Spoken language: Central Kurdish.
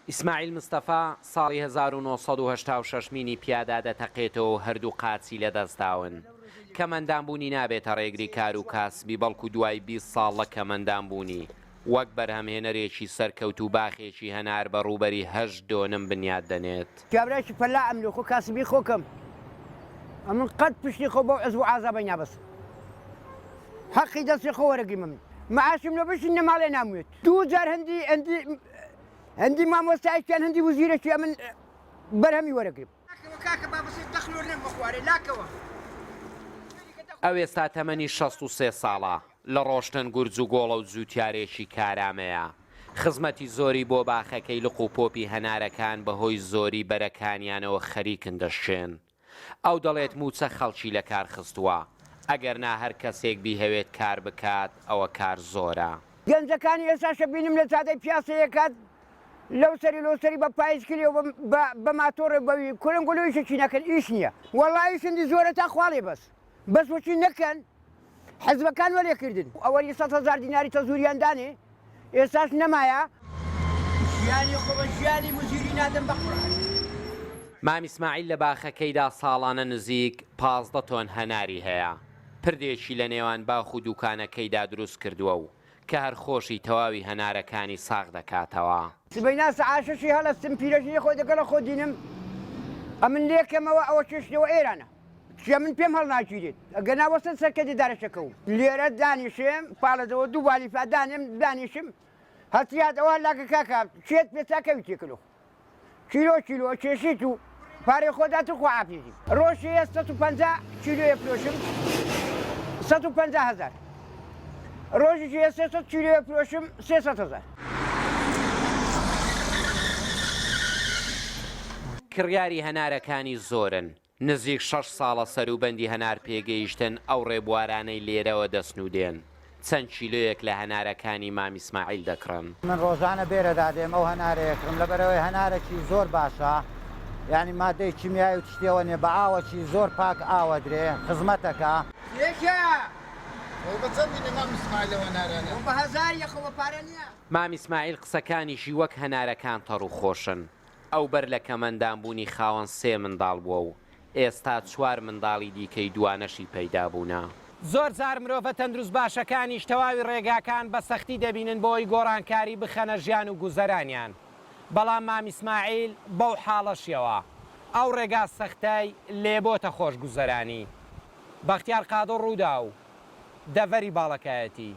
ئیسماعیل مستەفا ساڵی 1986 مینی پیادا دەتەقێتەوە و هەردوو قاچی لەدەستداون. کەمئەندامبوونی نابێتە ڕێگری کار و کاسبی بەڵکو دوای 20 ساڵ لە کەمئەندامبوونی وەک بەرهەمهێنەرێکی سەرکەوتوو باخێکی هەنار بە ڕووبەری هەشت دۆنم بنیات دەنێت. کابرایکی فەلا ئەمن و خۆ کاسبی خۆ کەم ئەمن قەت پشتی خۆ بەو عزو عازابەی نابەستم حەقی دەستی خۆ وەرەگرم ئەمن معاشم لۆ بشین نە ماڵێ ناموێت دوو جار هەندی هەندی هەندی مامۆستایەکیان هەندی وزیرەکی ئەمن بەرهەمی وەرەگرم. ئەو ئێستا تەمەنی 63 ساڵە، لە ڕۆشتن گورج و گۆڵە و جووتیارێکی کارامەیە. خزمەتی زۆری بۆ باخەکەی لق و پۆپی هەنارەکان بەهۆی زۆری بەرەکانیانەوە خەریکن دەشکێن. ئەو دەڵێت مووچە خەڵکی لەکار خستووە، ئەگەرنا هەر کەسێک بیهەوێت کار بکات ئەوە کار زۆرە. گەنجەکانی ئێستاش ئەبینم لە جادەی پیاسەیەکات لەو سەری لۆ سەری بە پایسکلی و بە ماتۆڕێ بەوی کورن گولو ئیشەکی نەکەن ئیش نییە وەڵا ئیشندی زۆرە تا خواڵێ بەس بەس وەچی نەکەن حزبەکان وەلێ کردن ئەوەلی 100 هەزار دیناری تەزوریان دانێ ئێستاش نەمایە. ژیانی خۆ بە ژیانی مزیری نادەم بە قورعان. مام ئیسماعیل لە باخەکەیدا ساڵانە نزیک 15 تۆن هەناری هەیە، پردێکی لە نێوان باخ و دووکانەکەیدا دروست کردووە و کە هەر خۆشی تەواوی هەنارەکانی ساغ دەکاتەوە. سبەینا سەعات شەشی هەڵەستم پیرەژنی خۆی دەگەڵە خۆ دینم ئەمن لێکەمەوە ئەوە چێشتەوە ئێرانە چیە من پێم هەڵناگیرێت ئەگەنا وەسەر سەرکەدی دارەشەکەوم لێرە دانیشم پاڵەدەوە دوو بالیفا دانێم دانیشم هەتیات ئەوە لاکە کاکە چێت پێچاکەوی تێکلۆ کیلۆ کیلۆ ئەکێشیت و پارەی خۆ دات و خواحافیزی. ڕۆژێ 150 کیلۆیە فرۆشم 150 هەزار ڕۆژێکی 300 کیلۆیە فرۆشم 300 هەزار. کڕیاری هەنارەکانی زۆرن، نزیک شەش ساڵە سەروبەندی هەنار پێگەیشتن ئەو ڕێبوارانەی لێرەوە دەچن و دێن چەند کیلۆیەک لە هەنارەکانی مام ئیسماعیل دەکڕن. من ڕۆژانە بێرەدا دێم ئەو هەنارەیە کڕم لەبەرئەوەی هەنارەکی زۆر باشە یانی مادەی کیمیای و تشتێوە نیە بە ئاوەکی زۆر پاک ئاوەدرێ خزمەتەکا. یەکە. خۆ بە چەند دینە مام ئیسماعیل ئەو هەنارانە؟ خۆ بە هەزاریە خۆ بە پارە نیە. مام ئیسماعیل قسەکانیشی وەک هەنارەکان تەڕ و خۆشن. ئەو بەر لە کەمئەندامبوونی خاوەن سێ منداڵ بووە و ئێستا چوار منداڵی دیکەی دووانەشی پەیدا بوونە. زۆر جار مرۆڤە تەندروست باشەکانیش تەواوی ڕێگاکان بە سەختی دەبینن بۆ ئەوەی گۆڕانکاری بخەنە ژیان و گوزەرانیان، بەڵام مام ئیسماعیل بەو حاڵەشیەوە ئەو ڕێگا سەختەی لێ بۆتە خۆشگوزەرانی. بەختیار قادر، رووداو، دەڤەری باڵەکایەتی.